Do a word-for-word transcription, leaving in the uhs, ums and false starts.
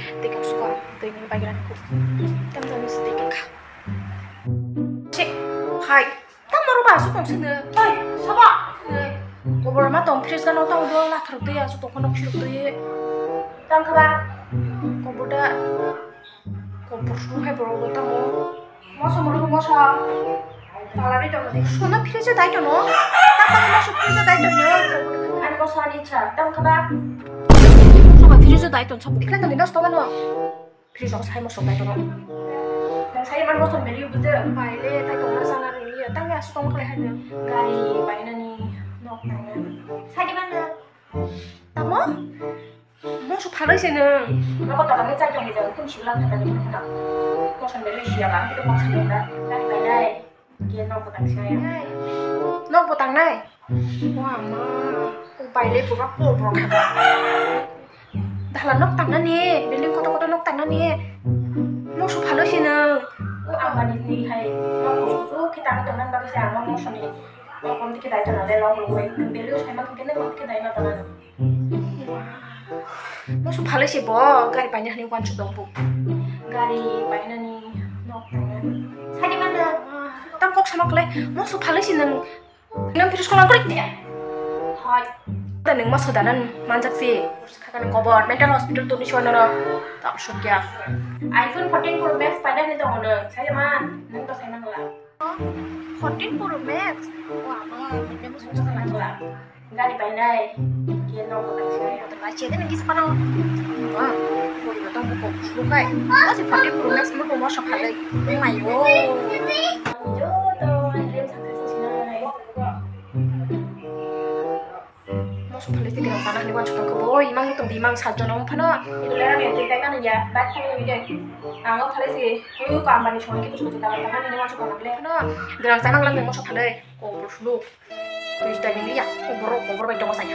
Tei kok suka, tei ni bagra ni kok. Tam tam si tei kok. Cek, hai. Tam maro ba su kong sini. Hai, saba. Kobor ma tong fridge gano tong do lathar tei asu tong kono khirok tei. Tang kha ba. Kobor da. Kobor su hai borok bo tamo. Moso moro moso. Pala ri tong di. Sona fridge dai tono. Tapa moso fridge dai tono. Ani moso ani cha. Tang kha ba. Moso ba fridge dai ton sabu. Dikla tani das tono. Fridge o sai moso dai tono. Nang sai man moso meli buje. Bai le dai tono sana ri ya. Tang ya su tong khlai hai. Gari bai nani nok nang. Sai di man. Tamo? Moso phalai se nwng. Nogo tola ni chai tong ni jang kun sila kata ni khna. Moso meli siya ba, kita moso ni da. Dari bai nai. Ke nok botang siya. Nok botang nai. Wa ma. O bai le pura ko bro kha. Dala nok tang nani, building koto koto nok tang nani. Moso phalai se nwng. O ang bani ni hai nok ko so kita tong nan ba se ang moso ni. Nok kon dikhe dai tong na le nok ko. Beli sai ma ke ne ko dikhe dai na tong na. Moso phalai se bo gari paina hani wansuk dong bo. Gari paina ni nok paina. Sadi mana? Tam kok sama kle moso phalai se nwng. Nwng fridge kolang korik dia. Hoi. Da nwng moso danan manjak se. Khakan kobor mental hospital tuni suan no. Tam sukya. iPhone fourteen Pro Max paina ni dong no. Sadi man nwng to sai man la. Fourteen Pro Max. Wa ma, nwng moso sai man la. Gari painai. Khe nok botang se. Ba che de ngi sapano. Wa. Pori ba tong ko sukai. O se pati promise mo ko mo sokale. Mayo. Joto dream success sinai. Mo sokale te gerang sana ni wan chotong ko boy mang tong di mang sat jono phano. Idu lera me te kan ya. Ba khani ni de. Ang o phale se. Ko company song ke tu ta ta ni wan chotong le. No. Gerang sana lang mo sokale. Ko bro sulu. Tui sida ni liya, kobor, kobor bai tongo sai.